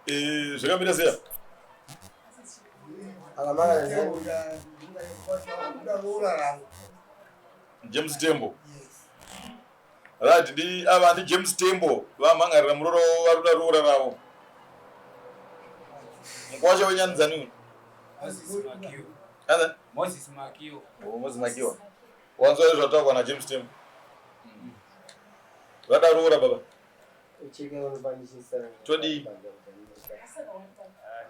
Eh, zvakamira sei James Tembo. Right, ndi ava ndi James Tembo vamhangarira muroora wavo vari kuda roora ravo. Mukwasha wenyanzani uyu. Moses Makiwa. Anza? Moses Makiwa. Oh, Moses Makiwa. Wanzwa zvataurwa na James Tembo. Vada roora baba. Todii?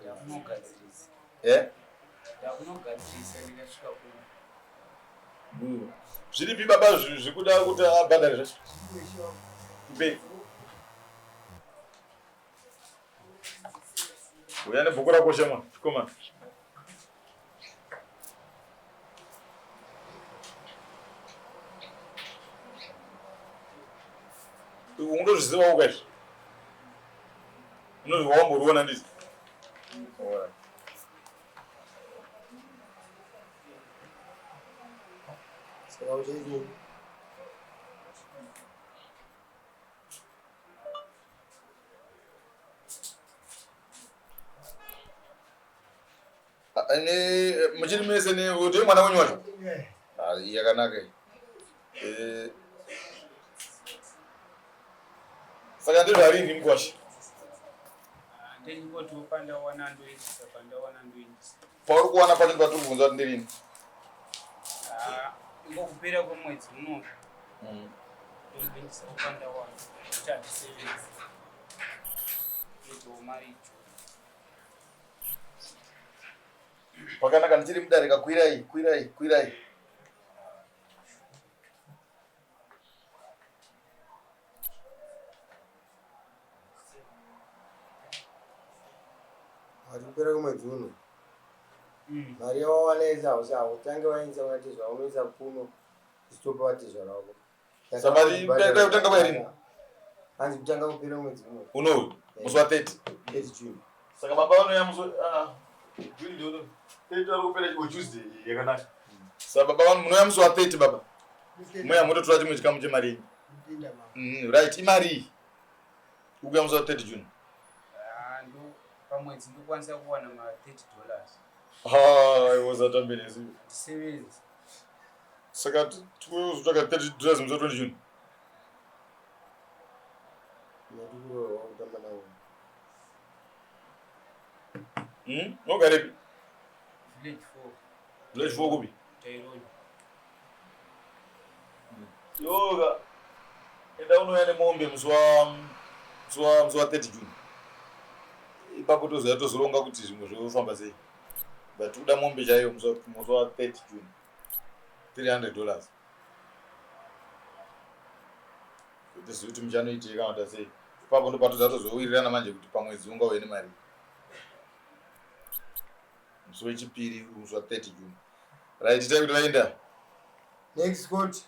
Ndakunogadzirisa. Eh? Ndakunogadzirisa ndikasvika kuno. Zviripi baba zvikuda kuti abhadhare zvacho? Mpe. Uya nebhuku rako shema, chikomana. Unotozvizivawo ka izvi? Unozviwa wamboriona ndizvo? Alright. Saka uchaizii? Muchiri mese ndiye mwana wenyu wacho? Ah, yakanaka iyi. Eh, saka ndezvarini mukwasha? Ndingotiwo pandawana ndoendesa, pandawana ndoendesa. Pauri kuwana pacho ndipatiri kubvunza kuti ndirini? Ah, ingokupera kwemwedzi uno. Ndoendesa pandawana. Kuti handisevenzi. Ndoitawo mari icho. Pakanaka ndichiri mudare kakwirai, kwirai, kwirai. Ari kupera kwemwedzi uno. Mari yawawana yese hausi hautange waendesa kuna tezvara unoisa kuno isitopa vatezvara vako. Saka mari dai kutanga kwarini? Hanzi kutanga kupera mwedzi uno. Uno musi wa 30. 30 June. Saka baba vanouya musi ah June ndio 30 ari kupera chibo Tuesday yakanaka. Saka baba vanhu munouya musi wa 30 baba. Muya mototora chimwe chikamu chemari yenyu. Right, imari iyi. Ukuya musi wa 30 June. Ah, ndo pamwedzi ndokwanisa kuwana ma 30 dollars. Ha, iwo zatambe nesu. Handisevenzi. Saka tikuzotsvaga 30 dollars musi wa 20 June. Ndikurohwa kutamba nawo. Unogarepi? Village 4. Village 4 kupi? Taironi. Yoga. Enda unouya nemombe musi wa musi wa musi wa 30 June. Ipapo tozoya tozoronga kuti zvimwe zvofamba sei. But uda mombe chaiyo musi wa musi wa 30 June. 300 dollars. Tizive kuti muchanoitei kana kuti sei. Ipapo ndopatoza tozowirirana manje kuti pamwedzi ungauye nemari. Musi wechipiri musi wa 30 June. Right, itai kuti vaenda. Next court.